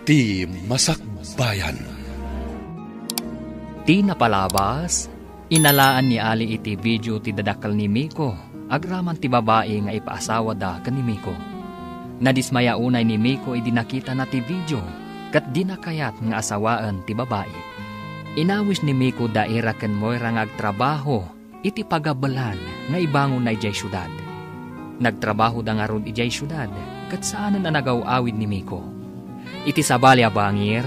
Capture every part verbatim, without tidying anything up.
Ti Masakbayan. Ti napalabas, inalaan ni Ali iti video ti dadakkel ni Miko agraman ti babai nga ipaasawada ken ni Miko. Nadismaya unay ni Miko idi nakitana ti video, ket dina kayat nga asawaen ti babai. Inawis ni Miko daira ken Moira nga agtrabaho iti pagabelan nga ibangonna idiay siudad. Nagtrabahoda ngarud idiay siudad, ket saanen a nagaw-awid ni Miko. Iti sabali a bangir,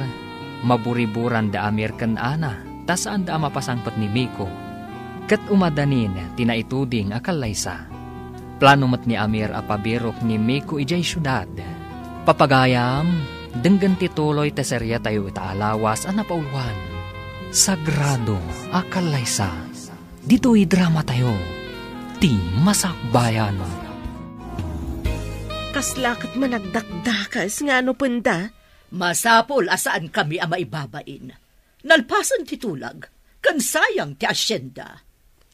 maburiburan da Amir ken Ana, ta saanda a mapasangpet ni Miko. Ket umadanin ti naituding a kallaysa. Plano met ni Amir a pabirok ni Miko idiay siudad. Papagayam, denggen ti tuloy ti seriatayo ita a lawas a napauluan. Sagrado a Kallaysa. Ditoy dramatayo, Ti Masakbayan. Kasla ket managdakdakes nga ano penda? Masapul a saankami a maibabain. Nalpasen ti tulag, ken sayang ti asienda.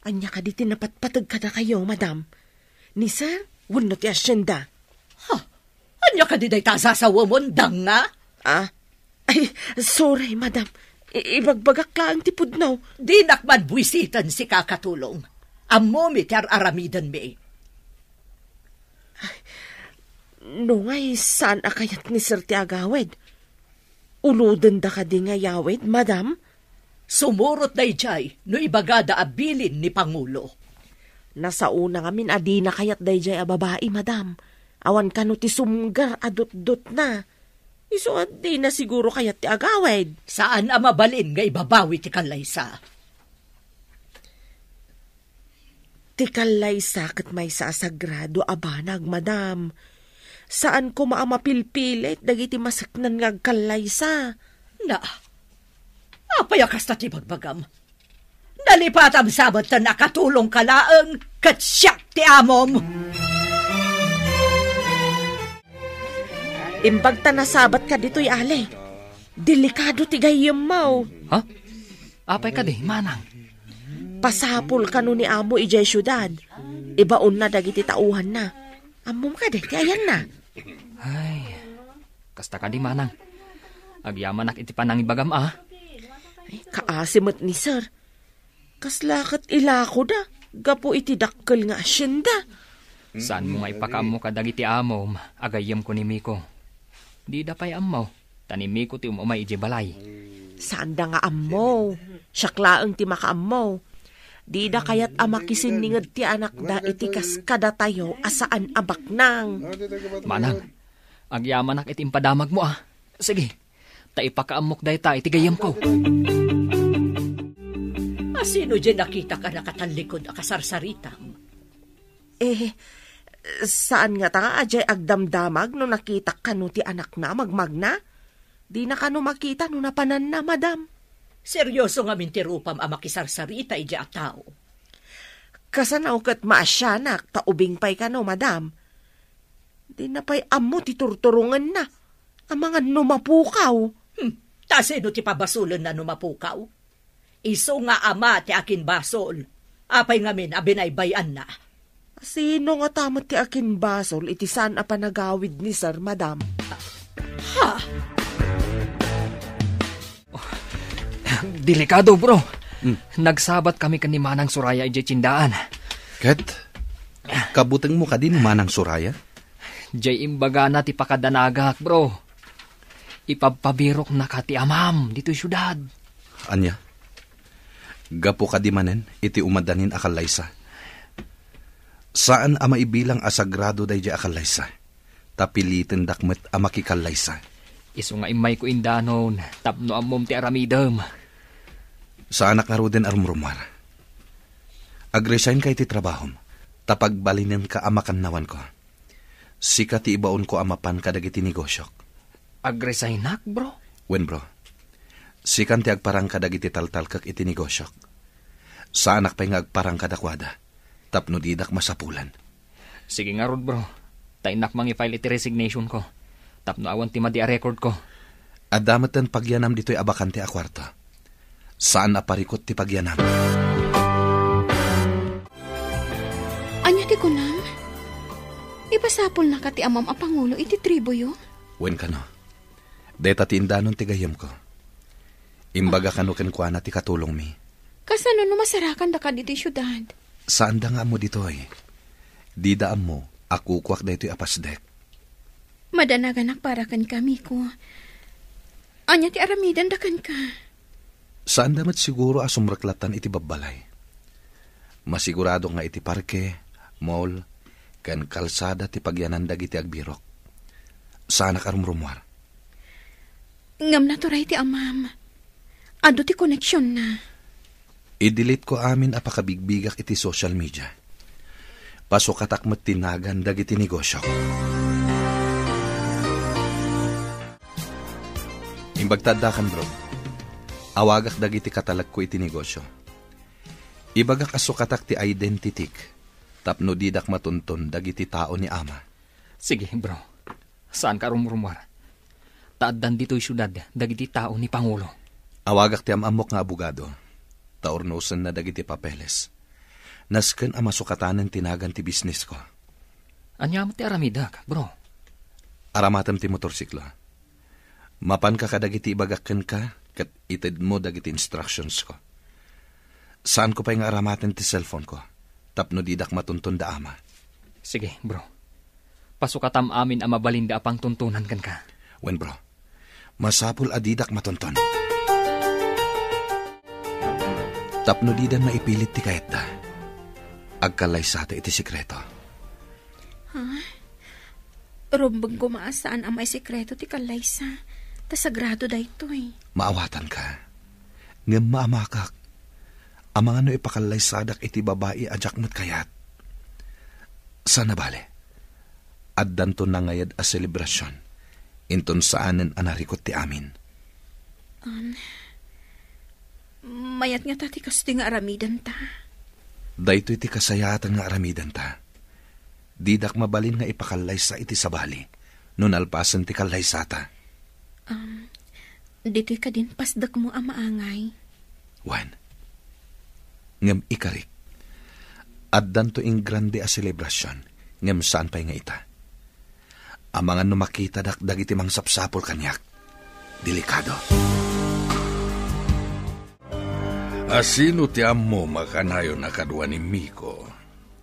Ania kadi ti napatpateg kadakayo, madam? Ni sir wenno ti asienda? Ha? Ania kadi dayta a sasawemon, danga? Ah? Ay, sorry, madam. I-, ibagbagak laeng ti pudno. Dinak man buisiten, sika, Katulong. Ammomi ti ar-aramidenmi. Ay, no ngay, saan a kayat ni sir ti agawid? Ulodenda kadi nga yawid, madam? Sumurot daydiay no ibagada a bilin ni Pangulo. Nasaona ngamin a dina kayat daydiay a babai, madam. Awan kano ti sumgar a dutdotna. Isu a dina siguro kayat ti agawid. Saan a mabalin nga ibabawi ti kallaysa. Ti kallaysa ket maysa a sagrado a banag, madam. Saan koma a mapilpilit dagiti maseknan nga agkallaysa. Na, apay a kasta ti bagbagam? Nalipatam sa met a Katulong ka laeng ket siak ti amom. Imbag ta nasabat ka ditoy, Ali. Delikado ti gayyemmo. Ha? Apay kadi, manang? Pasapul kano ni amo idiay siudad. Ibaonna dagiti tauhanna. Ammom kadi ti ayanna? Ay, kasta kadi, manang. Agyamanak iti panangibagam, a. Ay, kaasi met ni sir. Kasla ket ilakoda gapu iti dakkel nga asienda. Saanmo nga ipakaammo kadagiti amom a gayyemko ni Miko? Dida pay ammo, ta ni Miko ti um-umay idiay balay. Saanda nga ammo. Siak laeng ti makaammo. Dida kayat a makisinninged ti anakda iti kas kadatayo a saan a baknang. Manang, agyamanak iti impadamagmo, a. Sige, ta ipakaammok dayta iti gayyemko. A, sino diay nakitak a nakatallikod a kasarsaritam? Eh, saan ngata nga adiay agdamdamag no nakitak kano ti anakna a magmagna? Dina kano makita no napananna, madam. Serioso ngamin ti rupam a makisarsarita idiay a tao. Kasano ket maasianak ta ubing pay kano, madam? Dina pay ammo ti turturongenna. Amangan no mapukaw. Hmm, ta sino ti pabasolenna no mapukaw? Isu nga ama ti akinbasol. Apay ngamin a binaybay-anna? Sino ngata met ti akinbasol iti saan a panagawid ni sir, madam? Ha? Delikado, bro. Hmm. Nagsabat kami ken ni Manang Soraya idiay tiendaan. Ket, kabutengmo kadi ni Manang Soraya? Diay imbagana ti pakadanagak, bro. Ipabpabiroknaka ti amam ditoy siudad. Ania? Gapu kadi manen iti umadanin a kallaysa. Saan a maibilang a sagrado daydiay a kallaysa, ta pilitendak met a makikallaysa. Isu nga immayko indanon tapno ammom ti aramidem. Saanak ngaruden a rumrumuar. Agresign ka iti trabahom, ta pagbalinenka a makannawanko. Sika ti ibaonko a mapan kadagiti negosiok. Agresignak, bro? Wen, bro. Sikan ti agparang kadagiti taltalkek iti negosiok. Saanak pay nga agparang kadakuada, tapno didak masapulan. Sige ngarud, bro. Ta innak mangi-file iti resignation ko, tapno awan ti madi a record ko. Adda metten pagyanam ditoy a bakante a kuarto. Saan a parikut ti pagyanam. Ania ti kunam? Ipasapulnaka ti amam a pangulo iti tribuyo? Wen kano. Dayta ti indanon ti gayyemko. Imbaga kano kenkuana ti katulongmi. Kasano no masarakandaka ditoy siudad? Saanda nga ammo ditoy. Dida ammo a kukuak daytoy a pasdek. Madanaganak para kenka, Miko. Ania ti aramidenda kenka? Saanda met siguro a sumreklattan iti babbalay. Masigurado nga iti parke, mall, ken kalsada ti pagyanan dagiti agbirok. Saanak a rumrumuar. Ngem naturay ti amam. Adu ti koneksionna. I-delete ko amin a pakabigbigak iti social media. Pasukatak met ti nagan dagiti negosiok. Imbag ta addakan, bro. Awagak dagiti katalekko iti negosio. Ibagak a sukatak ti identitik tapno didak matunton dagiti tao ni ama. Sige, bro. Saanka a rumrumuar. Ta addan ditoy siudad dagiti tao ni Pangulo. Awagak ti am-ammok nga abogado, ta urnosenna dagiti papeles. Nasken a masukatanen ti nagan ti bisnesko. Ania met ti aramidek, bro? Aramatem ti motorsiklo. Mapanka kadagiti ibagak kenka, ket itedmo dagiti instructionsko. Saanko pay nga aramaten ti cellphoneko, tapno didak matunton da ama. Sige, bro. Pasukatam amin a mabalinda a pangtuntunan kenka. Wen, bro. Masapul a didak matunton. Tapno dida maipilit ti kayatda, agkallaysata iti sekreto. Ha? Rumbeng koma a saan a maisekreto ti kallaysa, ta sagrado daytoy. Maawatanka. Ngem maamakak. Amangan no ipakallaysadak iti babai a diak met kayat. Sana bale, addanto nangayad a selebrasion, inton saanen a narikut ti amin. Um, mayat ngata ti kastoy nga aramidenta. Daytoy ti kasayaatan nga aramidenta. Didak mabalin nga ipakallaysa iti sabali no nalpasen ti kallaysata. Um, ditoy kadin pasdekmo a maangay. Wen, ngem ikarik, addanto ingrande a selebrasion, ngem saan pay nga ita. Amangan no makitadak dagiti mangsapsapul kaniak. Delikado. Asino ti ammo makanayon a kadua ni Miko?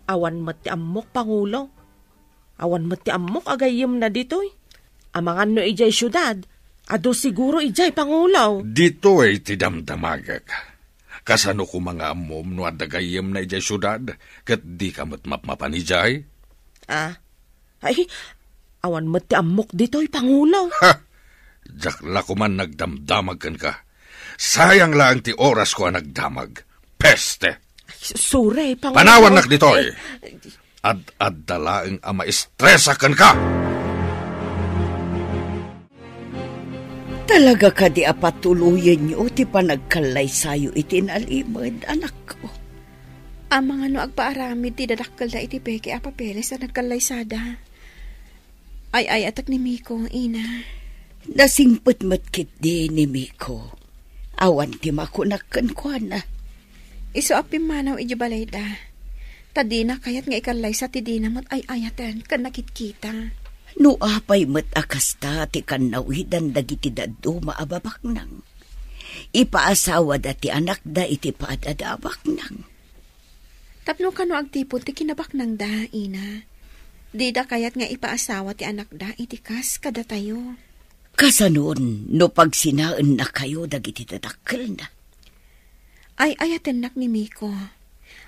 Awan met ti ammok, Pangulo. Awan met ti ammok a gayyemna ditoy. Amangan no idiay siudad, adu siguro idiay, Pangulo. Ditoy ti damdamagek. Kasano koma nga ammom no adda gayyemna idiay siudad, ket dika met mapmapan idiay? Ah, ay, awan met ti ammok ditoy, Pangulo. Ha! Diak la koman nagdamdamag kenka. Sayang laeng ti orasko a nagdamag. Peste! Ay, sorry, Pangulo. Panawannak ditoy! Ad-adda laeng a maestresak kenka! Talaga kadi a patuloyenyo ti panagkallaysayo iti nalimed, anakko? Amangan no agpaaramid ti dadakkelda iti peke a papeles a nagkallaysada. Ay-ayatek ni Miko, ina. Nasingpet met ketdi ni Miko. Awan ti makunak kenkuana. Isu a pimmanaw idiay balayda. Ta dina kayat nga ikallaysa ti dina met ay-ayaten ken nakitkita. No apay met a kasta ti kannawidan dagiti dadduma a babaknang, ipaasawada ti anakda iti paad-ada a baknang. Tapno kano agtipon ti kinabaknangda, ina. Dida kayat nga ipaasawa ti anakda iti kas kadatayo. Kasanon no pagsinaennakayo dagiti dadakkelna? Ay-ayatennak ni Miko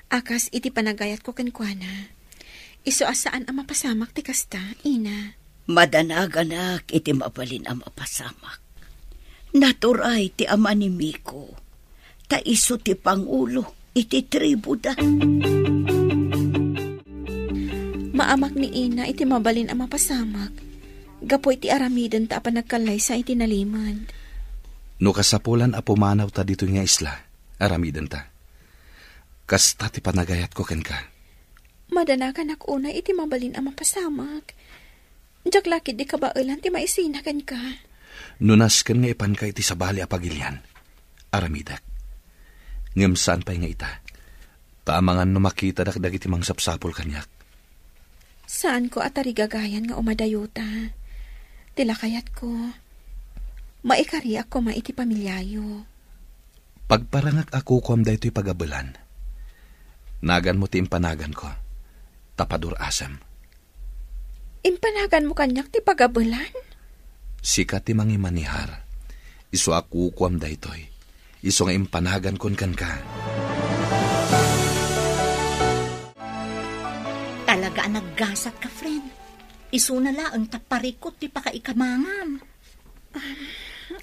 a kas iti panagayatko kenkuana. Isu a saan a mapasamak ti kasta, ina. Madanaganak iti mabalin a mapasamak. Naturay ti ama ni Miko, ta isu ti pangulo iti tribuda. Maamak ni ina iti mabalin a mapasamak gapu iti aramidenta a panagkallaysa iti nalimed. No kasapulan a pumanawta ditoy nga isla, aramidenta. Kasta ti panagayatko kenka. Madanaganak unay iti mabalin a mapasamak. Diak la ketdi kabaelan ti maisina kenka. No nasken nga ipanka iti sabali a pagilian, aramidek. Ngem saan pay nga ita, ta amangan no makitadak dagiti mangsapsapul kaniak. Saanko a tarigagayan nga umadayota. Ti lakayatko, Maikariak koma iti pamiliayo. Pagparangak a kukuam daytoy pagabelan. Naganmo ti impanaganko, ta padur-asem. Impanaganmo kaniak ti pagabelan? Sika ti mangimanihar. Isu a kukuam daytoy. Isu nga impanagankon kenka. Talaga a naggasat ka, friend. Isuna laeng ta parikut ti pakaikamangam.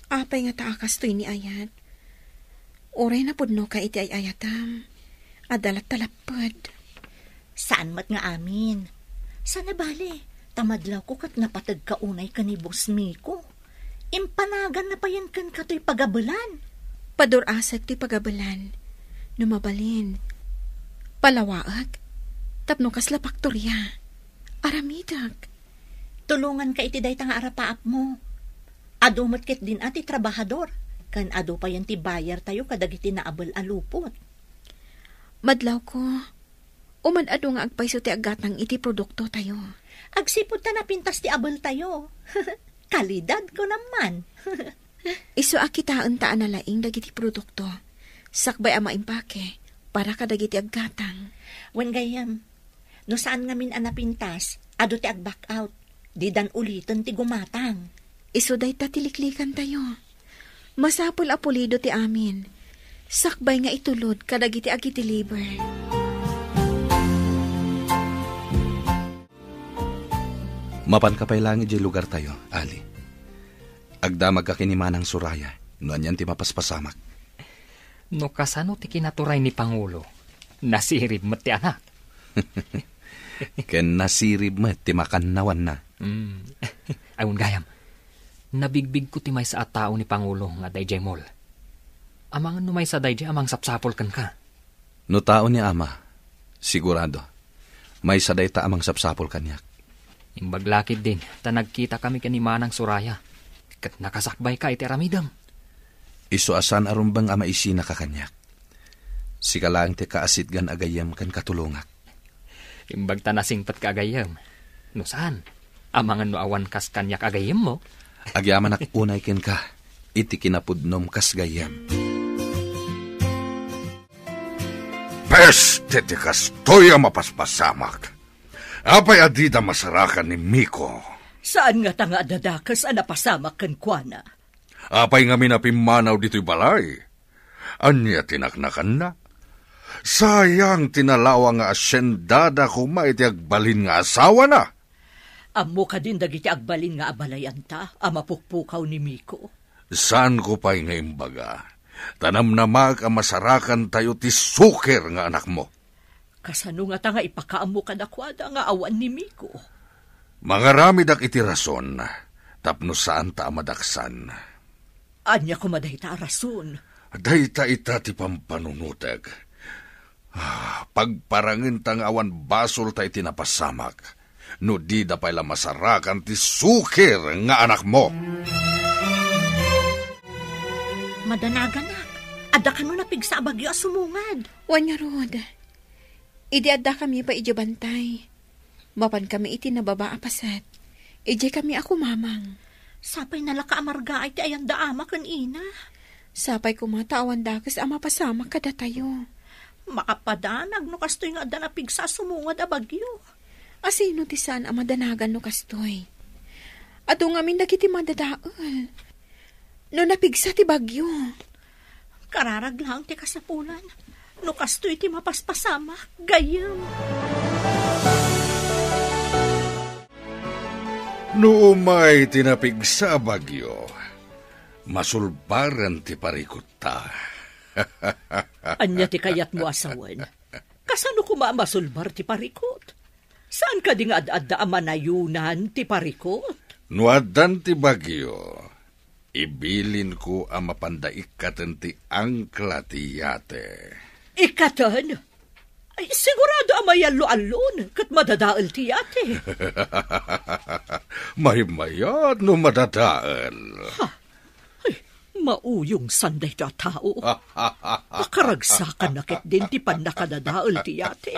Apay nga ta a kastoy ni ayat? Uray napudnoka iti ay-ayatam. Adda latta lapped. Saan met nga amin. Saan a bale, ta madlawko ket napategka unay ken ni Boss Miko. Impanaganna payen kenka toy pagabelan. Padur-asek toy pagabelan. No mabalin, palawaek tapno kasla paktoria. Aramidek. Tulonganka iti dayta nga arapaapmo. Adu met ketdin a ti trabahador, ken adu payen ti buyer tayo kadagiti naabel a lupot. Madlawko, uman adu nga agpayso ti aggatang iti produktotayo. Agsipud ta napintas ti abeltayo. Kalidad, kunam man. Isu a kitaenta a nalaing dagiti produkto, sakbay a maimpake para kadagiti aggatang. Wen gayyem, no saan ngamin a napintas, adu ti ag-back out. Didan uliten ti gumatang. Isu dayta ti liklikantayo. Masapul a pulido ti amin, sakbay nga itulod kadagiti agi-deliver. Mapanka pay laeng idiay lugartayo, Ali. Agdamagka ken ni Manang Soraya, no anian ti mapaspasamak. No kasano ti kinaturay ni Pangulo, nasirib met ti anak. Ken nasirib met ti makannawanna. Mm. Ay, wen gayam, nabigbigko ti maysa a tao ni Pangulo nga adda idiay mall. Amangan no maysa daydiay a mangsapsapul kenka. No tao ni Ama, sigurado, maysa dayta a mangsapsapul kaniak. Imbag la ketdin ta nagkitakami ken ni Manang Soraya, ket nakasakbayka iti aramidem. Isu a saan a rumbeng a maisinaka kaniak. Sika laeng ti kaasitgan a gayyem ken katulongak. Imbag ta nasingpetka a gayyem. No saan, amangan no awan kas kaniak a gayyemmo. Agyamanak unay kenka iti kinapudnom kas gayyem. Peste ti kastoy a mapaspasamak! Apay a dida masarakan ni Miko? Saan ngata nga adda dakes a napasamak kenkuana? Apay ngamin a pimmanaw ditoy balay? Ania ti naknakanna? Sayang ti nalawa nga asiendada koma iti agbalin nga asawana. Ammo kadin dagiti agbalin nga abalayanta a mapukpukaw ni Miko? Saanko pay nga imbaga, ta namnamaek a masarakantayo ti suker nga anakmo. Kasano ngata nga ipakaammo kadakuada nga awan ni Miko? Mangaramidak iti rason tapno saanta a madaksan. Ania koma dayta a rason? Dayta ita ti pampanunotek. Ah, pagparangenta nga awan basolta iti napasamak, no dida pay la masarakan ti suker nga anakmo. Madanaganak, adda kano napigsa a bagyo a sumungad? Wen ngarud, idi addakami pay idiay bantay, mapankami iti nababa a paset. Idiaykami a kumamang. Sapay nalaka a margaay ti ayanda ama ken ina. Sapay koma ta awan dakes a mapasamak kadatayo. Makapadanag no kastoy nga adda napigsa a sumungad a bagyo. Asino ti saan a madanagan no kastoy? Adu ngamin dagiti madadael. No napigsa ti bagyo. Kararag laeng ti kasapulan. No kastoy ti mapaspasamak, gayyem. No umay ti napigsa a bagyo, masulbaren ti parikutta. Ania ti kayatmo a sawen? Kasano koma a masulbar ti parikut? Saan kadi nga ad-adda a manayunan ti parikut? No addan ti bagyo, ibilinko a mapanda ikkaten ti angkla ti yate. Ikkaten? Ay, sigurado a mayallo-allon ket madadael ti yate. Maymayat no madadael. Ha? Ay, mauyongsan dayta a tao. Pakaragsakanna ketdin ti pannakadadael ti yate.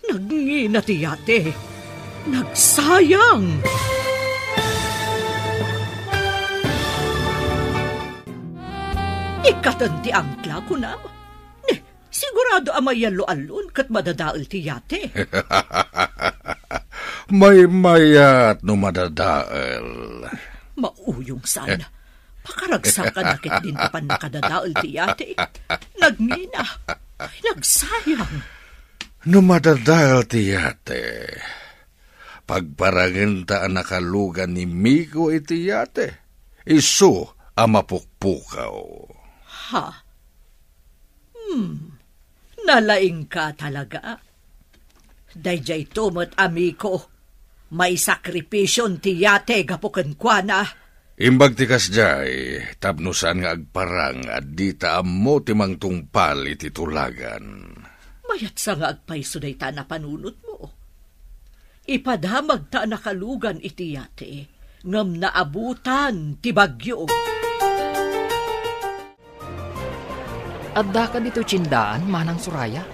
Nagngina ti yate. Nagsayang! Katen ti angkla, kunam? Ne, sigurado a mayallo-allon ket madadael ti yate. Maymayat no madadael. Mauyong sana. Pakaragsakan na ket din ti pannakadadael ti yate. Nagngina. Ay, nagsayang. No madadael ti yate, pagparangenta a nakalugan ni Miko iti yate, isu a mapukpukaw. Ha? Hmm. Nalaingka talaga. Daydiay to met, amiko, maisakripision ti yate gapu kenkuana. Imbag ti kasdiay, tapno saan nga agparang a dita ammo ti mangtungpal iti tulagan. Mayat sa nga agpayso dayta a napanunotmo. Ipadamagta a nakalugan iti yate, ngem naabutan ti bagyo. Addaka ditoy tiendaan, Manang Soraya?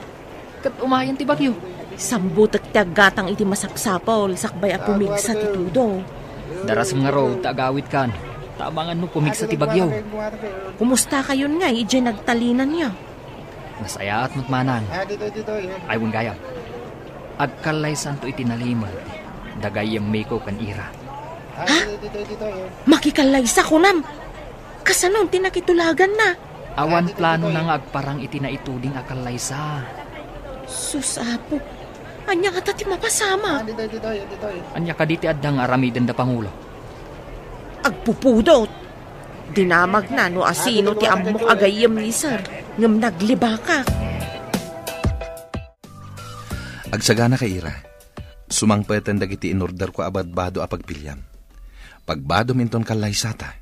Ket umayen ti bagyo. Sambutek ti aggatang iti masapsapul sakbay a pumigsa ti tudo. Darasem ngarud ta agawidkan, ta amangan no pumigsa ti bagyo. Kumustakayon ngay idiay nagtalinanyo? Nasayaat met, Manang. Ay, wen gayam. Agkallaysanto iti nalimed da gayyem Miko ken Ira. Ha? Makikallaysa, kunam? Kasano ti nakitulaganna? Awan planona nga agparang iti naituding a kallaysa. Sus, Apo, ania ngata ti mapasamak? Ania kadi ti adda nga aramiden da Pangulo? Agpupudot. Dinamagna no asino ti ammok a gayyem ni Sir, ngem naglibakak. Agsaganaka, Ira. Sumangpeten dagiti inorderko a badbado a pagpiliam. Pagbadom inton kallaysata.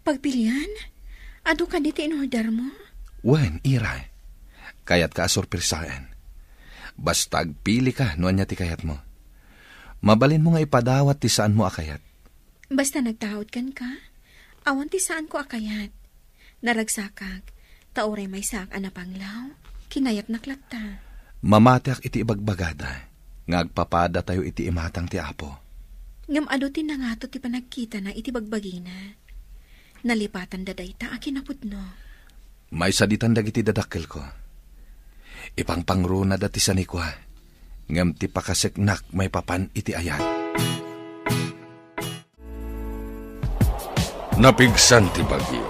Pagpilian? Adu kadi ti inordermo? Wen, Ira. Kayatka a sorpresaen. Basta agpilika no ania ti kayatmo. Mabalinmo nga ipadawat ti saanmo a kayat. Basta nagtaud kenka, awan ti saanko a kayat. Naragsakak, ta uray maysaak a napanglaw, kinayatnak latta. Mamatiak iti ibagbagada nga agpapadatayo iti imatang ti Apo. Ngem adu ti nangato ti panagkitana iti bagbagina. Nalipatanda dayta a kinapudno. Maisaditan dagiti dadakkelko. Ipangpangrunada ti sanikua, ngem ti pakaseknak maipapan iti ayat. Napigsan ti bagyo.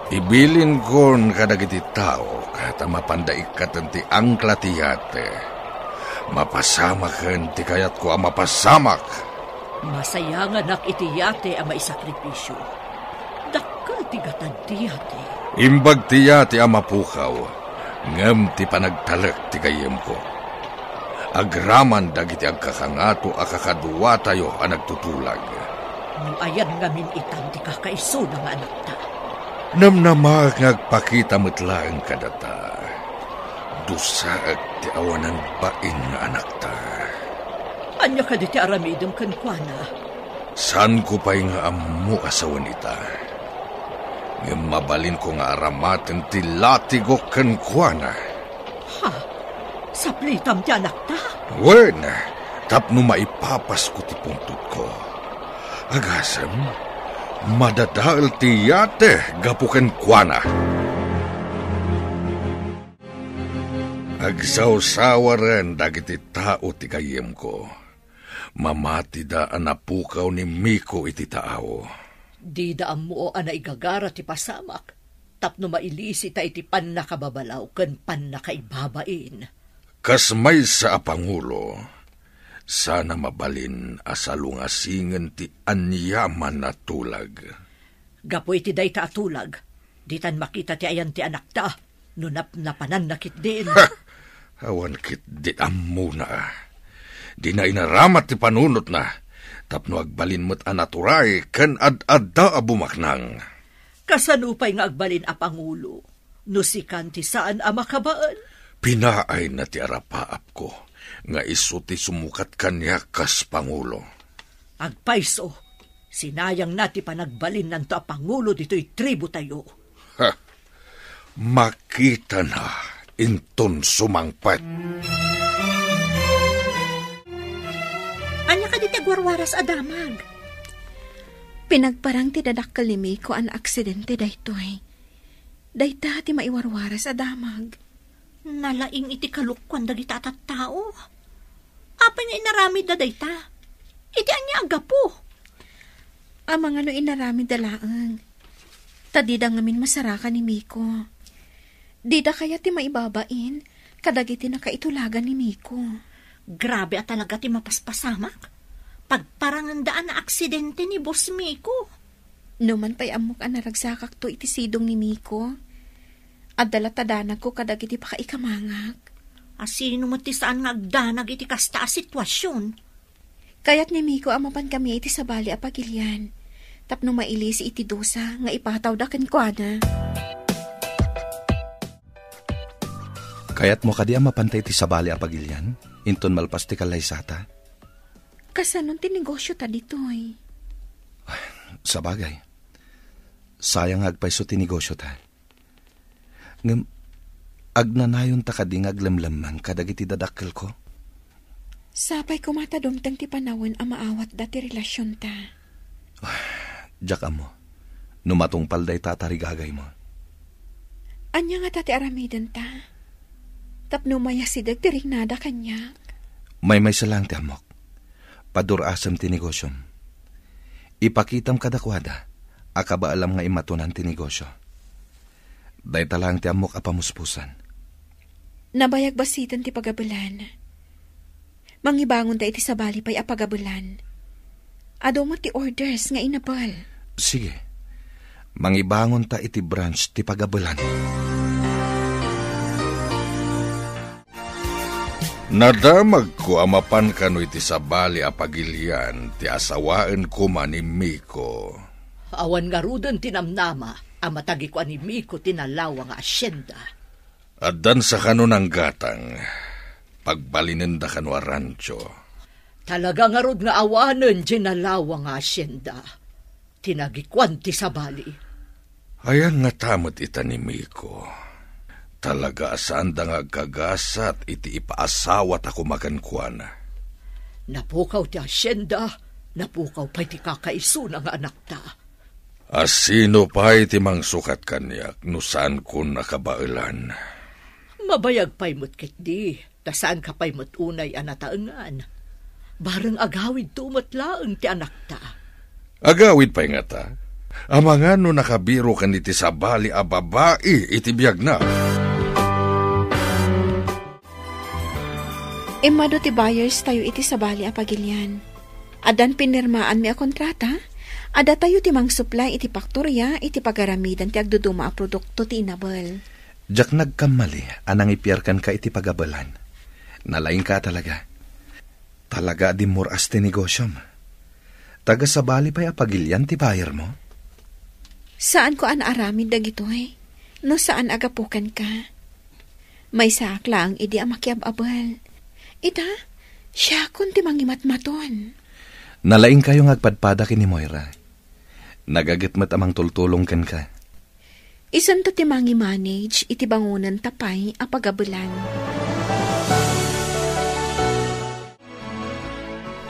Ibilinkon kadagiti tao ta mapanda ikkaten ti angkla ti yate. Mapasamaken ti kayatko a mapasamak. Masayanganak iti yate a maisakripisio. Dakkel ti gatad ti yate. Imbag ti yate a mapukaw, ngem ti panagtalek ti gayyemko. Agraman dagiti agkakangato a kakaduatayo a nagtutulag. No ayan ngamin itan ti kakaisuna nga anakta? Namnamaek nga agpakita met laeng kadata. Dusaek ti awanan bain nga anakta. Ania kadi ti aramidem kenkuana? Saanko pay nga ammo a sawen ita. Ngem mabalinko nga aramaten ti latigok kenkuana. Ha? Saplitam ti anakta? Wen, tapno maipapasko ti puntotko. Agasem, madadael ti yate gapu kenkuana. Agsawsawaren dagiti tao ti gayyemko. Mamatida a napukaw ni Miko iti taaw. Dida ammo a naigagara ti pasamak tapno mailisita iti pannakababalaw ken pannakaibabain. Kas maysa a pangulo, sana mabalin a salungasingen ti aniaman a tulag. Gapu iti dayta a tulag, ditan makita ti ayan ti anakta no napnapananna ketdin. Ha! Awan ketdi ammona. Dina inaramat ti panunotna, tapno agbalin met a naturay ken ad-adda a bumaknang. Kasano pay nga agbalin a pangulo no sikan ti saan a makabael? Pinaayna ti arapaapko nga isu ti sumukat kaniak kas pangulo. Agpayso, sinayangna ti panagbalinnanto a pangulo ditoy tribu tayo. Ha! Makitana inton sumangpet. Ania kadi ti agwarwaras a damag? Pinagparang ti dadakkel ni Miko a naaksidente daytoy. Dayta ti maiwarwaras a damag. Nalaing iti kalukkuan dagita a tattao. Apay nga inaramidda dayta? Iti ania a gapu? Amangan no inaramidda laeng. Ta dida ngamin masarakan ni Miko. Dida kayat ti maibabain kadagiti nakaitulagan ni Miko. Grabe a talaga ti mapaspasamak. Pagparangenda a naaksidente ni Boss Miko. Numan pay ammok a naragsakakto iti sidong ni Miko, adda latta danagko kadagiti pakaikamangak. A sino met ti saan nga agdanag iti kasta a sitwasion? Kayat ni Miko a mapan kami iti sabali a pagilian, tapno mailisi iti dusa nga ipatawda kenkuana. Kayatmo kadi a mapanta iti sabali a pagilian, inton malpas ti kallaysata? Kasanon ti negosyo ta ditoy? Sabagay, sayang nga agpayso ti negosyo ta. Ngem, agnanayonta kadi nga aglemlemmeng kadagiti dadakkelko? Sapay koma ta dumteng ti panawen a maawatda ti relasionta. Diak ammo no matungpal dayta a tarigagaymo. Ania ngata ti aramidenta? Tapno mayasideg ti ringnada kaniak. Maymaysa laeng ti ammok. Padur-asem ti negosyom. Ipakitam kadakuada a kabaelam nga immatunan ti negosyo. Dayta laeng ti ammok a pamuspusan. Nabayag basiten ti pagabelan. Mangibangonta iti sabali pay a pagabelan. Adu met ti orders nga inabel. Sige. Mangibangonta iti branch ti pagabelan. Nadamagko a mapan kano iti sabali a pagilian ti asawaen koma ni Miko. Awan ngaruden ti namnama a matagikua ni Miko ti nalawa nga asyenda. Addansa kano nanggatang, pagbalinenda kano a rancho. Talaga ngarud nga awanen diay nalawa nga asyenda. Tinagikuan ti sabali. Ayan ngata met ita ni Miko. Talaga a saanda nga agkagasat iti ipaasawata koma kenkuana. Napukaw ti asyenda, napukaw pay ti kakaisuna nga anakta. A sino pay ti mangsukat kaniak no saankon a kabaelan? Mabayag pay met ketdi, ta saanka pay met unay a nataengan. Bareng agawidto met laeng ti anakta. Agawid pay ngata? Amangan no nakabiroken iti sabali a babai iti biagna. Immadu ti buyers tayo iti sabali a pagilian. Addan pinirmaanmi a kontrata, adda tayo ti mangsuplay iti paktoria iti pagaramidan ti agduduma a produkto ti inabel. Diak nagkammali a nangipiar kenka iti pagabelan. Nalaingka a talaga. Talaga a dimmur-as ti negosyom. Taga sabali pay a pagilian ti bayermo? Saanko a naaramid dagitoy, no saan a gapu kenka. Maysaak laeng idi a makiab-abel. Ita, siakon ti mangimatmaton. Nalaingkayo nga agpadpada ken ni Moira. Nagaget met a mangtultulong kenka. Isanta ti mangi-manage iti bangonanta pay a pagabelan.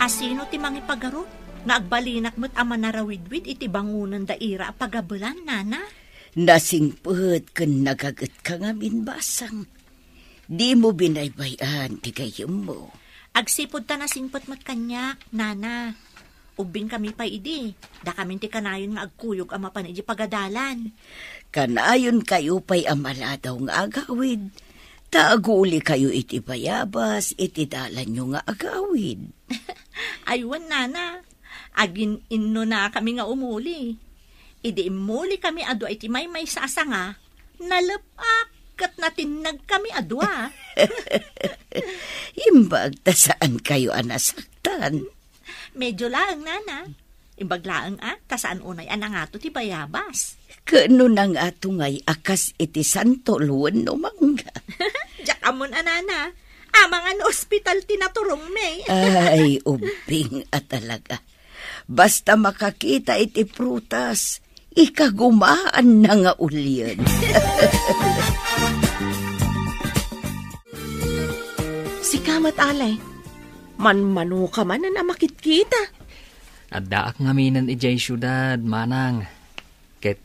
A sino ti mangipagarup nga agbalinak met a manarawidwid iti bangonanda ira a pagabelan, nana? Nasingpet ken nagagetka ngamin, basang. Dimo binaybay-an ti gayyemmo. Agsipud ta nasingpet met kaniak, nana. Ubbingkami pay idi, dakamin ti kanayon nga agkuyog a mapan iti pagadalan. Kanayonkayo pay a maladaw nga agawid, ta agulikayo iti bayabas iti dalanyo nga agawid. Ay, wen, nana. Agin-innonakami nga umuli. Idi immulikami a dua iti maymaysa a sanga, nalep-ak ket natinnagkami a dua. Imbag ta saankayo a nasaktan. Medyo laeng, nana. Imbag laeng a, ta saan unay a nangato ti bayabas. Ket no nangato ngay a kas iti santol wenno mangga? Diak ammon a, nana. Amangan no ospital ti naturongmi. Ay, ubbing a talaga. Basta makakita iti prutas, ikagumaanna nga ulien. Sika met, Ale. Manmanoka manen a makitkita. Addaak ngaminen idiay siudad, manang. Ket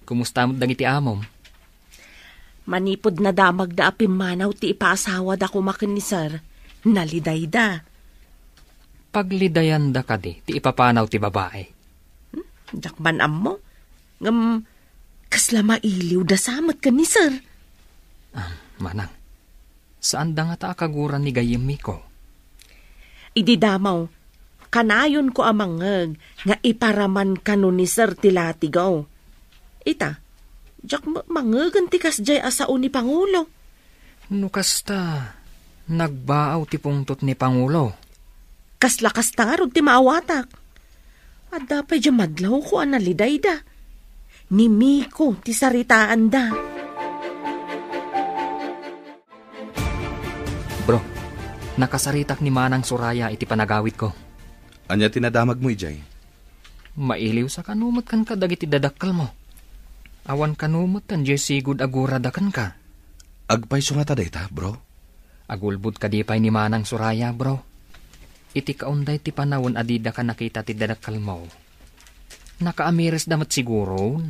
kumusta met dagiti amom? Manipud nadamagda a pimmanaw ti ipaasawada koma ken ni Sir, nalidayda. Paglidayanda kadi ti ipapanaw ti babai? Hmm, diak man ammo. Ngem, kasla mailiwda sa met ken ni Sir. Ah, manang, saanda ngata a kagura ni gayyem Miko? Idi damo, kanayonko a mangngeg nga iparaman kano ni Sir ti latigaw. Ita, diak met mangngegen ti kasdiay a sao ni Pangulo. No kasta, nagbaaw ti pungtot ni Pangulo. Kasla kasta ngarud ti maawatak. Adda pay diay madlawko a nalidayda. Ni Miko ti saritaanda. Bro, nakasaritak ni Manang Soraya iti panagawidko. Ania ti nadamagmo idiay? Mailiwsa kano met kenka dagiti dadakkelmo. Awan kano met diay sigud a gurada kenka. Agpayso ngata dayta, bro? Agulbod kadi pay ni Manang Soraya, bro. Iti kaunday ti panawen a didaka nakita ti dadakkelmo, nakaamiresda met siguron.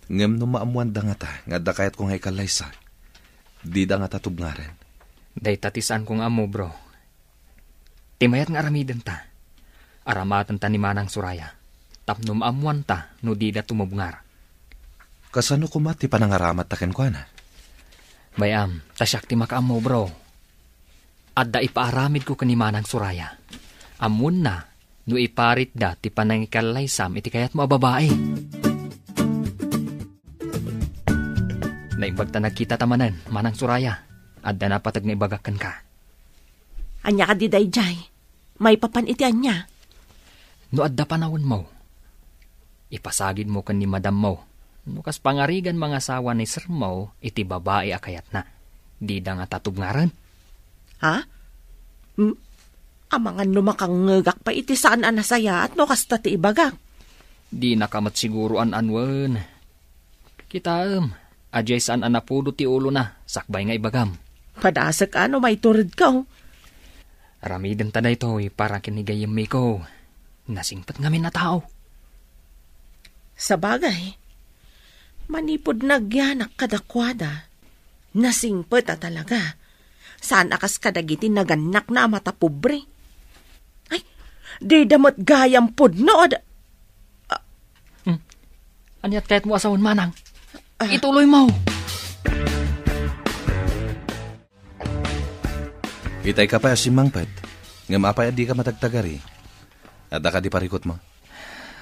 Ngem no maammoanda ngata nga adda kayatko nga ikallaysa, dida ngata tubngaren. Dayta ti saanko nga ammo, bro. Ti mayat nga aramidenta, aramatenta ni Manang Soraya, tapno maammoanta no dida tumubngar. Kasano koma ti panangaramatta kenkuana? Bay-am, ta siak ti makaammo, bro. Adda ipaaramidko ken ni Manang Soraya. Ammoenna no iparitda ti panangikallaysam iti kayatmo a babai. Naimbag ta nagkitata manen, Manang Soraya. Adda napateg nga ibagak kenka. Ania kadi daydiay? Maipapan iti ania? No adda panawenmo, ipasagidmo ken ni madammo no kas pangarigan mangasawa ni sermo iti babai a kayatna. Dida ngata tubngaren. Ha? Hmm? Amangan no makangngegak pay iti saan a nasayaat no kasta ti ibagak. Dinaka met siguro an-anuen. Kitaem, adiay saan a napudo ti ulona sakbay nga ibagam. Padasek a no maituredko. Aramidenta daytoy para ken ni gayyem Miko. Nasingpet ngamin a tao. Sabagay, manipud nagyanak kadakuada, nasingpet a talaga. Saan a kas kadagiti nagannakna a matapobre. Ay, dida met gayam pudno a da-, Hmm. Aniat kayatmo a sawen, Manang? Ah. Ituloymo. Itay ka pay a simmangpet, ngem apay a dika matagtagari? Adda kadi parikutmo?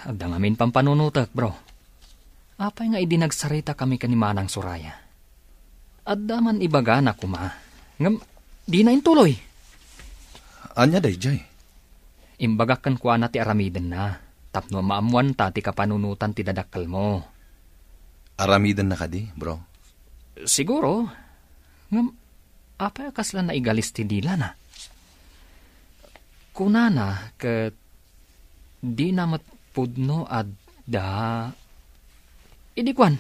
Adda ngamin pampanunotek, bro. Apay nga idi nagsaritakami ken ni Manang Soraya, adda man ibagana koma, ngem dina intuloy. Ania daydiay? Imbagak kenkuana ti aramidenna, tapno maammoanta ti kapanunotan ti dadakkelmo. Aramidenna kadi, bro? Siguro. Ngem, apay a kasla naigalis ti dilana? Kunana ket dina met pudno adda. Idi kuan,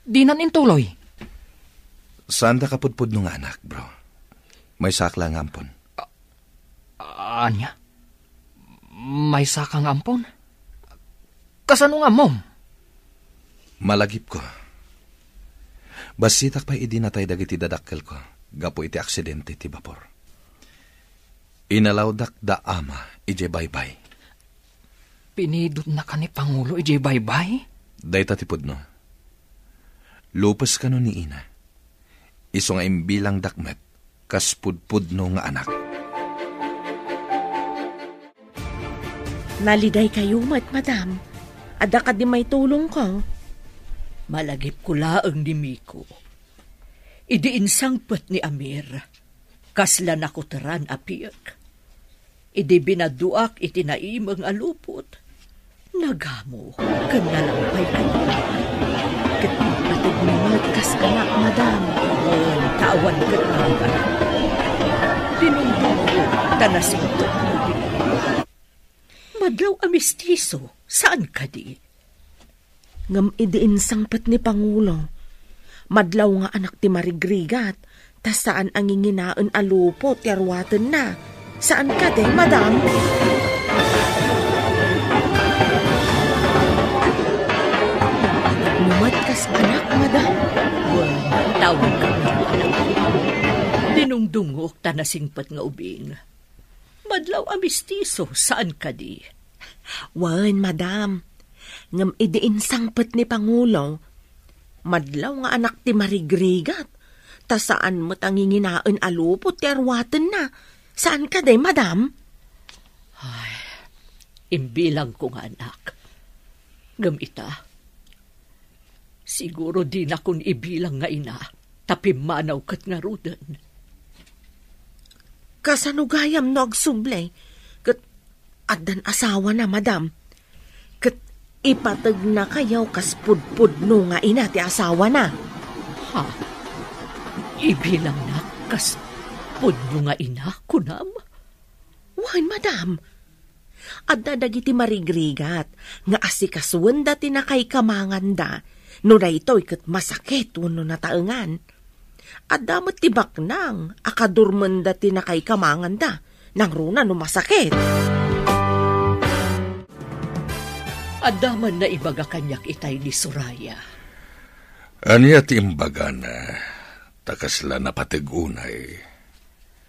dinan intuloy. Saanda kapudpudno nga anak, bro. Maysak la nga ampon. A-, ania? Maysaka nga ampon? Kasano nga ammom? Malagipko. Bassitak pay idi natay dagiti dadakkelko gapu iti aksidente ti bapor. Inalawdak da ama idiay baybay. Pinidotnaka ni Pangulo idiay baybay? Dayta ti pudno. Lupes kano ni ina. Isu nga imbilangdak met kas pudpudno nga anak. Nalidaykayo met, madam. Adda kadi maitulongko? Malagipko laeng ni Miko. Idi insangpet ni Amir, kasla nakuteran a piek. Idi binaduak iti naimeng a lupot, nagamo ken nalampay kaniak. Ket impategmi met kas anak, madam. Wen, ta awan ket awan. Dinumdumko ta nasingpetmo. Madlaw a mestiso, saan kadi? Ngem idi insangpet ni Pangulo, madlaw nga anak ti marigrigat, ta saan a nginginaen a lupot ti aruatenna. Saan kadi, madam? met kas anak, madam? Wen, tawag ka nga anak. Dinungdungok ta nasingpet nga ubing. Madlaw a mistiso, saan kadi? Wen, madam. Ngem idi insangpet ni Pangulo, madlaw nga anak ti marigrigat, ta saan met a nginginaen a lupot ti arwatenna. Saan kadi, madam? Ay, imbilangko nga anak. Ngem ita, siguro dinakon ibilang nga ina, ta pimmanaw ket ngaruden. Kasano gayam no agsubli? Ket addan asawana, madam. Ket ipategnakayo kas pudpudno nga ina ti asawana. Ha? Ibilangnak kas pudno nga ina, kunam? Wen, madam. Adda dagiti marigrigat nga asikasuenda ti nakaikamanganda no daytoy ket masakit wenno nataengan. Adda met ti baknang a kadurmenda ti nakaikamanganda, nangruna no masakit. Adda man naibaga kaniak itay ni Soraya. Ania ti imbagana, ta kasla napateg unay?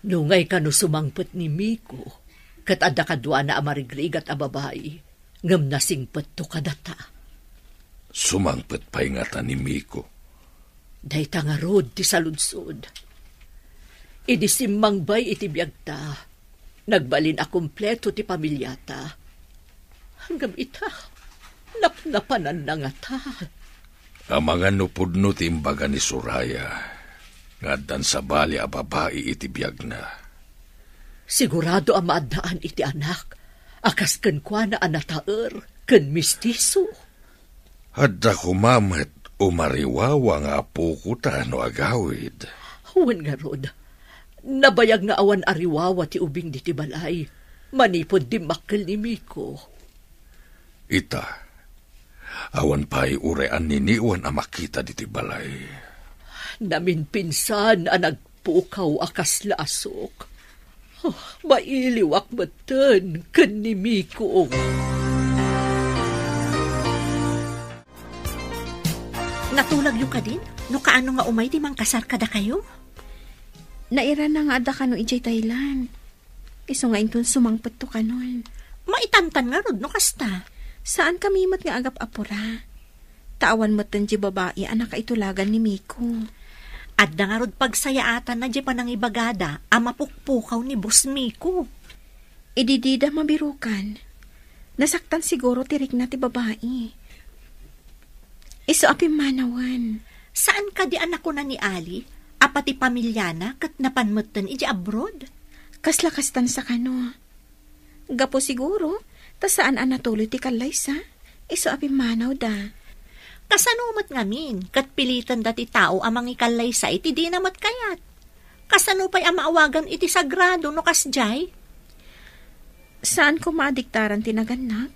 Nungay kano sumangpet ni Miko, ket adda kaduana a marigrigat a babai, ngem nasingpetto kadata. Sumangpet pay ngata ni Miko? Dayta ngarud ti saludsod. Idi simmangbay iti biagta, nagbalin a kompleto ti pamiliata. Ngem ita, napnapananna ngata. Amangan no pudno ti imbaga ni Soraya, nga addan sabali a babai iti biagna. Sigurado a maaddaan iti anak a kas kenkuana a nataer ken mistiso. Adda koma met umariwawa nga apokota no agawid. Wen ngarud, nabayag nga awan ariwawa ti ubing diti balay manipud dimmakkel ni Miko. Ita, awan pay uray anniniwan a makita diti balay. Naminpinsan a nagpukaw a kasla asok. Oh, mailiwak metten ken ni Miko. Natulagyo kadin? No kaano nga umay ti mangkasar kadakayo? Nairana nga adda kano idiay Thailand. Isu nga inton sumangpetto kanon. Maitantan ngarud no kasta. Saan kami met nga agap-apura. Ta awan metten di babai a nakaitulagan ni Miko. Adda ngarud pagsayaatanna di panangibagada a mapukpukaw ni Boss Miko. Idi dida mabirukan, nasaktan siguro ti rikna ti babai. Isu a pimmanawen. Saan kadi a nakuna ni Ali a pati pamiliana ket napan metten iti abroad? Kasla kastan sa kano. Gapu siguro, ta saan a natuloy ti kallaysa, isu a pimmanawda. Kasano met ngamin, ket pilitenda ti tao a mangikallaysa iti dina met kayat? Kasano pay a maawagan iti sagrado no kasdiay? Saan koma a diktaran ti nagannak?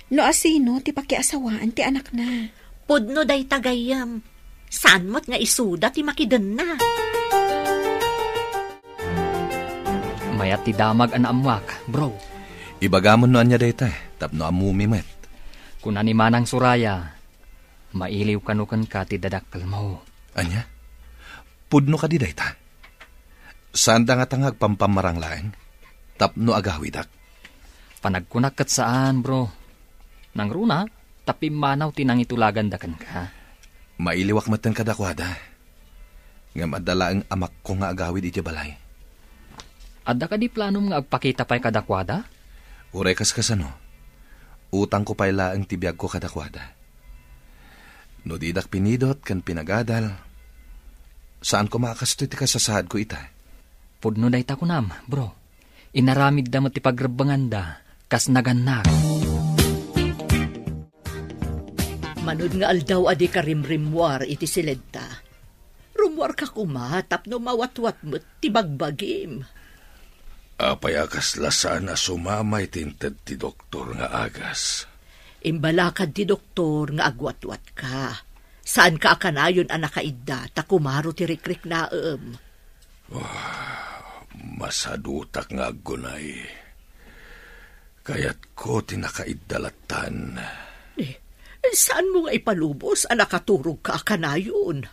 No asino ti pakiasawaan ti anakna? Pudno dayta gayyem. Saan met nga isuda ti makidenna? Mayat ti damag a naammoak, bro. Ibagamon no ania dayta, tapno ammomi met. Kuna ni Manang Soraya, mailiw kano kenka ti dadakkelmo. Ania? Pudno kadi dayta? Saanda ngata nga agpampammarang laeng tapno agawidak? Panagkunak ket saan, bro. Nangruna, ta pimmanaw ti nangitulaganda kenka. Mailiwak metten kadakuada. Ngem adda laeng amakko nga agawid idiay balay. Adda kadi planom nga agpakita pay kadakuada? Uray kas kasano, utangko pay laeng ti biagko kadakuada. No didak pinidot ken pinagadal, saan koma a kastoy ti kasasaadko ita. Pudno dayta kunam, bro. Inaramidda met ti pagrebbenganda kas nagannak. Manod nga aldaw a dika rimrimmuar iti siledta, rummuarka koma tapno mawatwat met ti bagbagim. Apay a kasla saan a sumama iti inted ti doktor nga agas? Imbalakad ti doktor nga agwatwatka. Saanka a kanayon a nakaidda ta kumaro ti rikriknaem. Ah, masadutak nga aggunay. Kayatko ti nakaidda lattan. Eh, Saanmo nga ipalubos a nakaturogka a kanayon?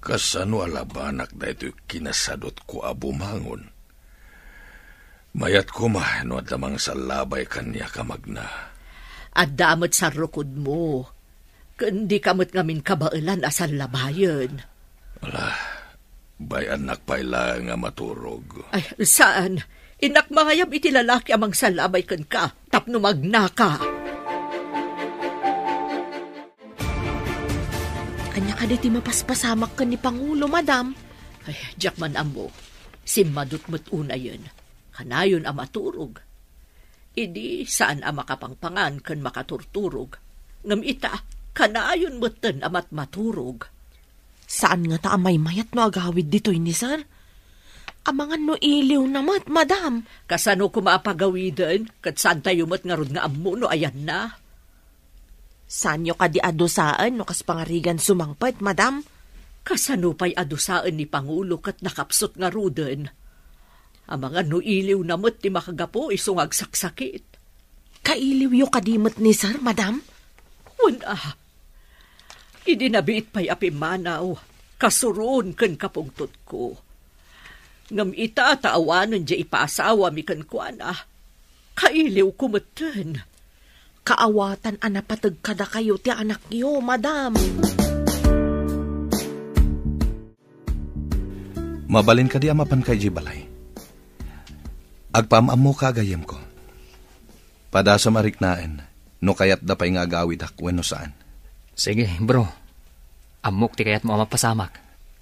Kasano a labanak daytoy kinasadutko a bumangon? Mayat koma no adda mangsallabay kaniak a magna. Adda met sarrukodmo, ken dika met ngamin kabaelan a sallabayen. Ala, bay-annak pay laeng a maturog. Ay, saan. Innak mangayab iti lalaki a mangsallabay kenka tapno magnaka. Ania kadi ti mapaspasamak ken ni Pangulo, madam? Ay, diak man ammo. Simmadut met unayen. Kanayon a maturog. Idi saan a makapangpangan ken makaturturog. Ngem ita, kanayon metten a matmaturog. Saan ngata a maymayat no agawid ditoy ni sir? Amangan no iliwna met, madam. Kasano koma a pagawiden, ket saantayo met ngarud nga ammo no ayanna? Saanyo kadi a dusaen no kas pangarigan sumangpet, madam? Kasano pay a dusaen ni Pangulo ket nakapsut ngaruden? Amangan no iliwna met ti makagapu isu nga agsaksakit. Kailiwyo kadi met ni sir, madam? Wen a. Idi nabiit pay a pimmanaw, kasuron ken kapungtotko. Ngem ita ta awanen diay ipaasawami kenkuana, kailiwko metten. Kaawatan a napateg kadakayo ti anakyo, madam. Mabalin kadi a mapanka idiay balay? Agpaam-ammoka a gayyemko. Padasem a riknaen no kayatda pay nga agawidak wenno saan. Sige, bro. Ammok ti kayatmo a mapasamak.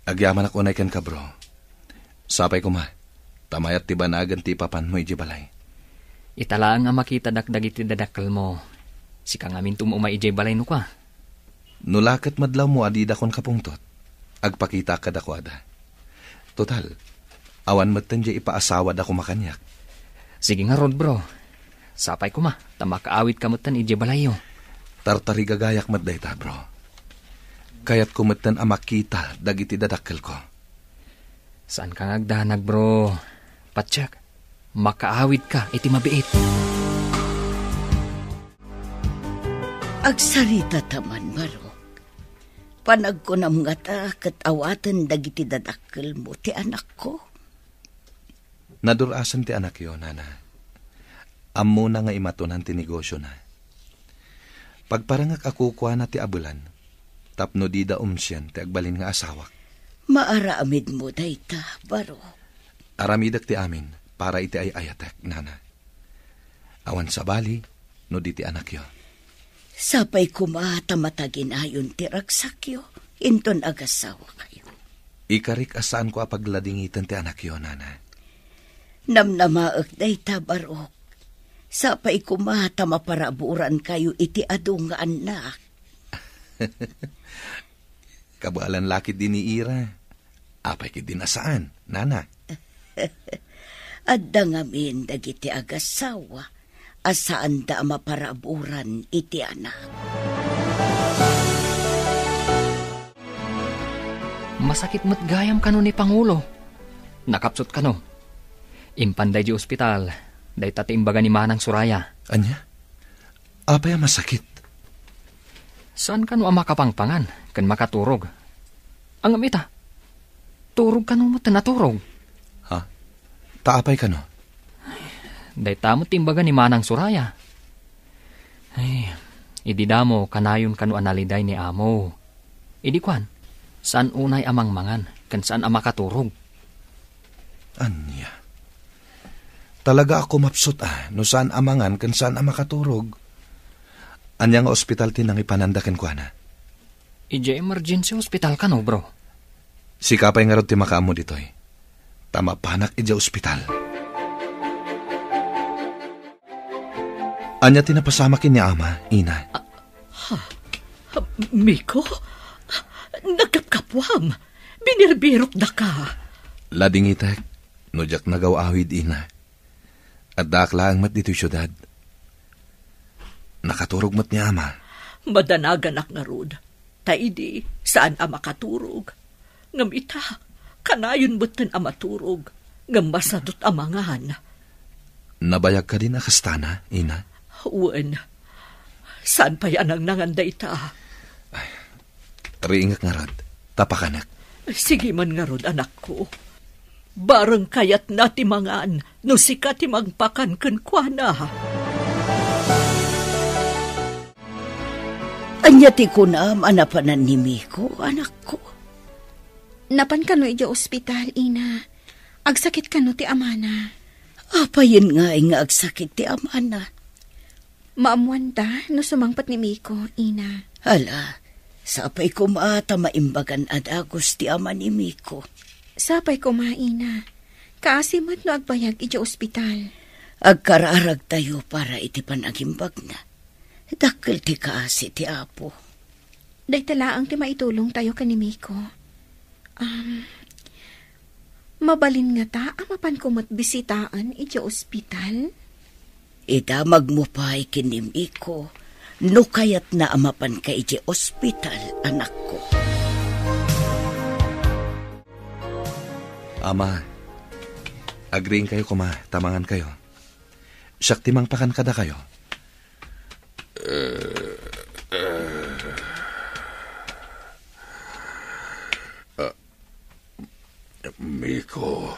Agyamanak unay kenka, bro. Sapay koma, ta mayat ti banagen ti ipapanmo idiay balay. Ita laeng a makitadak dagiti dadakkelmo. Sika ngamin ti umay idiay balay no kua. No la ket madlawmo a didakon kapungtot, agpakitaak kadakuada. Total, awan metten diay ipaasawada koma kaniak. Sige ngarud, bro. Sapay koma, ta makaawidka metten idiay balayyo. Tartarigagayak met dayta, bro. Kayatko metten a makita dagiti dadakkelko. Saanka nga agdanag, bro. Patiek, makaawidka iti mabiit. Agsarita ta man, Barok. Panagkunam ngata ket awaten dagiti dadakkelmo ti anakko? Nadur-asen ti anakyo, nana. Ammona nga imatonan ti negosiona. Pagparangak a kukuana ti abelan, tapno dida umsien ti agbalin nga asawak. Maaramidmo dayta, Barok. Aramidek ti amin para iti ay-ayatek, nana. Awan sabali no di ti anakyo. Sapay koma ta mataginayon ti ragsakyo inton agasawakayo. Ikarik a saanko a pagladingiten ti anakyo, nana. Namnamaek dayta, Barok. Sapay koma ta maparaburankayo iti adu nga annak. Kabaelan la ketdi ni Ira. Apay ketdin a saan, nana? Adda ngamin dagiti agasawa a saanda a maparaburan iti anak. Masakit met gayam kano ni Pangulo. Nakapsut kano. Impan daydi ospital, dayta ti imbaga ni Manang Soraya. Ania? Apay a masakit? Saan kano a makapangpangan ken makaturog? Ngem ita, turog kano met a naturog. Ha? Ta apay kano? Dayta met ti imbaga ni Manang Soraya. Ay, idi damo kanayon kano a naliday ni amo. Idi kuan, saan unay a mangmangan ken saan a makaturog. Ania? Talaga a kumapsut a no saan a mangan ken saan a makaturog. Ania nga ospital ti nangipananda kenkuana? Idiay emergency hospital kano, bro. Sika pay ngarud ti makaammo ditoy. Ta mapanak idiay ospital. Ania ti napasamak ken ni ama, ina? Ah, ha? Miko? Nagkapkapuam. Binirbirokdaka. Ladingitek, no diak nagaw-awid, ina. Addaak laeng met ditoy siudad. Nakaturog met ni ama. Madanaganak ngarud. Ta idi, saan a makaturog. Ngem ita, kanayon metten a maturog, ngem masadut a mangan. Nabayag kadin a kastana, ina? Wen. Saan pay a nangnangan dayta? Riingek ngarud, ta pakanek. Sige man ngarud, anakko. Bareng kayatna ti mangan, no sika ti mangpakan kenkuana. Ania ti kunam a napanan ni Miko, anakko? Napan kano idiay ospital, ina. Agsakit kano ti amana. Apayen ngay nga agsakit ti amana? Maammoanta no sumangpet ni Miko, ina. Hala, sapay koma ta maimbagan a dagus ti ama ni Miko. Sapay koma, ina. Kaasi met no agbayag idiay ospital. Agkararagtayo para iti panagimbagna. Dakkel ti kaasi ti Apo. Dayta laeng ti maitulongtayo ken ni Miko. Um, mabalin ngata a mapanko met bisitaen idiay ospital? Idamagmo pay ken ni Miko no kayatna a mapanka idiay ospital, anakko. Ama, agriingkayo koma, ta mangankayo. Siak ti mangpakan kadakayo. Miko,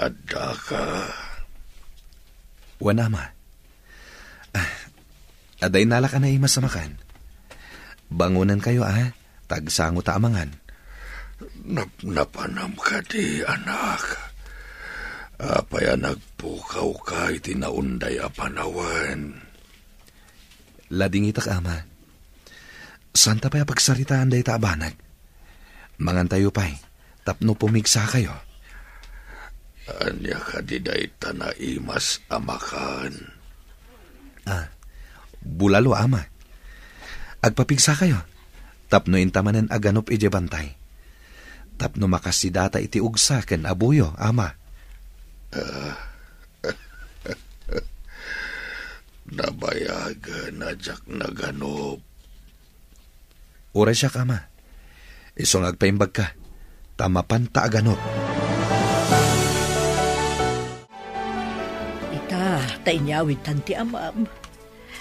addaka? Wen, ama. Ah, adda innalak a naimas a makan. Bangonenkayo, a, ta agsangota a mangan. Napnapanam kadi, anak? Apay a nagpukawka iti naunday a panawen? Ladingitak, ama. Saanta pay a pagsaritaan dayta a banag. Mangantayo pay, tapno pumigsakayo. Ania kadi dayta naimas a makan? Ah, bulalo, ama. Agpapigsakayo, tapno inta manen a ganup idiay bantay. Tapno makasidata iti ugsa ken abuyo, ama. Ah, Nabayagen a diak naganup. Uray siak, ama. Isu nga agpaimbagka, ta mapanta a ganup. Ita, ta inyawidtan ti amam.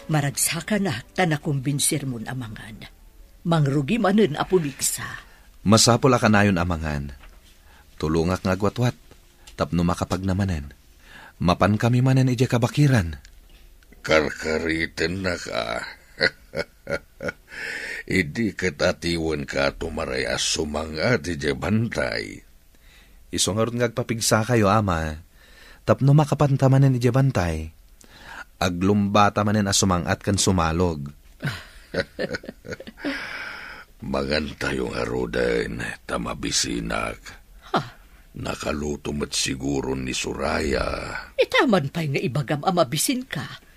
Maragsakanak ta nakumbinsirmon a mangan. Mangrugi manen a pumigsa. Masapul a kanayon a mangan. Tulongak nga agwatwat, tapno makapagna manen. Mapankami manen idiay kabakiran. Karkaritennak a. Idi ket atiwenka a tumaray a sumang-at idiay bantay. Isu ngarud nga agpapigsakayo, ama, tapno makapanta manen idiay bantay. Aglumbata manen a sumang-at ken sumalog. Mangantayo ngaruden, ta mabisinak. Ha? Nakaluto met siguro ni Soraya. Ita man pay nga ibagam a mabisinka.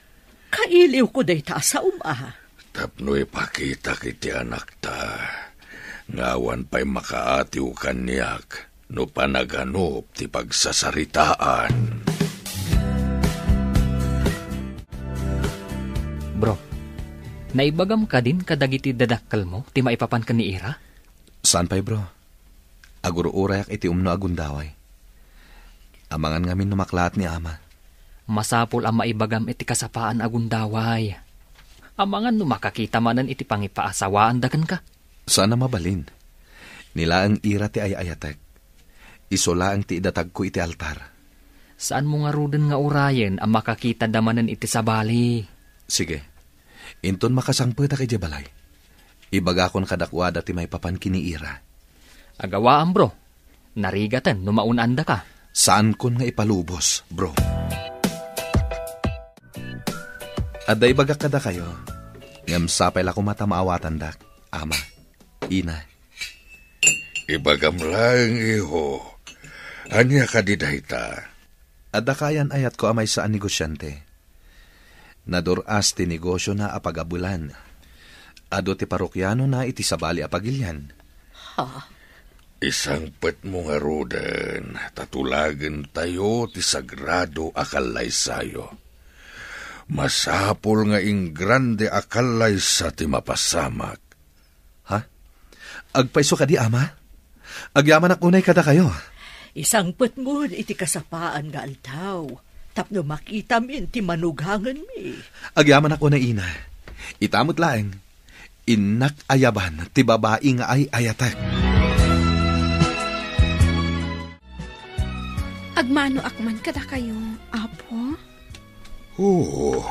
Kailiwko dayta a saom a. Tapno ipakitak iti anakta nga awan pay makaatiw kaniak no panaganup ti pagsasaritaan. Bro, naibagam kadin kadagiti dadakkelmo ti maipapan ken ni Ira? Saan pay, bro. Agur-urayak iti umno a gundaway. Amangan ngamin no maklaat ni ama. Masapul a maibagam iti kasapaan a gundaway. Amangan no makakita manen iti pangipaasawaanda kenka. Saan a mabalin. Ni laeng Ira ti ay-ayatek. Isu laeng ti idatagko iti altar. Saanmo ngaruden nga urayen a makakitada manen iti sabali. Sige. Inton makasangpetak idiay balay, ibagakon kadakuada ti maipapan ken ni Ira. Agawaam, bro. Narigaten no maun-andaka. Saankon nga ipalubos, bro. Adda ibagak kadakayo, ngem sapay la koma ta maawatandak, ama, ina. Ibagam laeng, iho. Ania kadi dayta? Adda kaayan-ayatko a maysa a negosiante. Nadur-as ti negosiona a pagabelan. Adu ti parokianona iti sabali a pagilian. Ha? Isangpetmo ngaruden, ta tulagentayo ti sagrado a kallaysayo. Masapul nga ingrande a kallaysa ti mapasamak. Ha? Agpayso kadi, ama? Agyamanak unay kadakayo. Isangpetmon iti kasapaan nga aldaw. tapno makitamin ti manugangenmi. Agyamanak unay, ina. Ita met laeng, innak ayaban ti babai nga ay-ayatek. Agmanoak man kadakayo, Apo. Oo.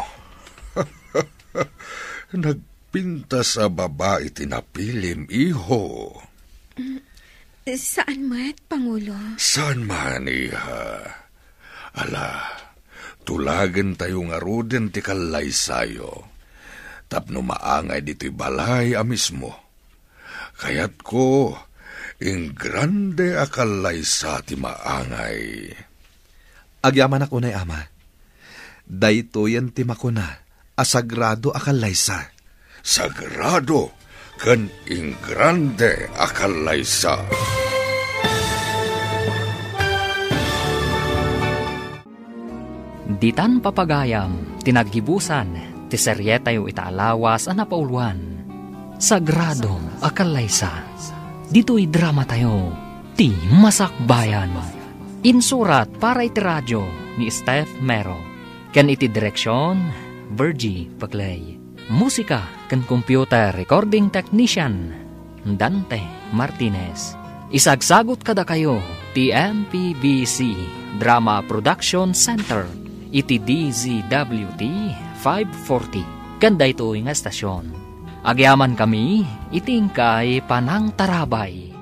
Nagpintas a babai ti napilim, iho. Mm, saan met, Pangulo? Saan man, iha? Ala, tulagentayo ngaruden ti kallaysayo tapno maangay ditoy balay a mismo. Kayatko, ingrande a kallaysa ti maangay. Agyamanak unay, ama. Daytoyen ti makuna a sagrado a kallaysa. Sagrado ken ingrande a kallaysa. Ditan papagayam ti naggibusan ti serietayo ita a lawas a napauluan, Sagrado a Kallaysa. Ditoy dramatayo, ti Masakbayan. Insurat para iti radio ni Steph Mero, ken iti direksion, Virgie Paclay. Musika ken computer recording technician, Dante Martinez. Isagsagut kadakayo ti M P B C Drama Production Center iti D Z W T five forty ken daytoy nga estasion. Agyamankami iti inkay panangtarabay.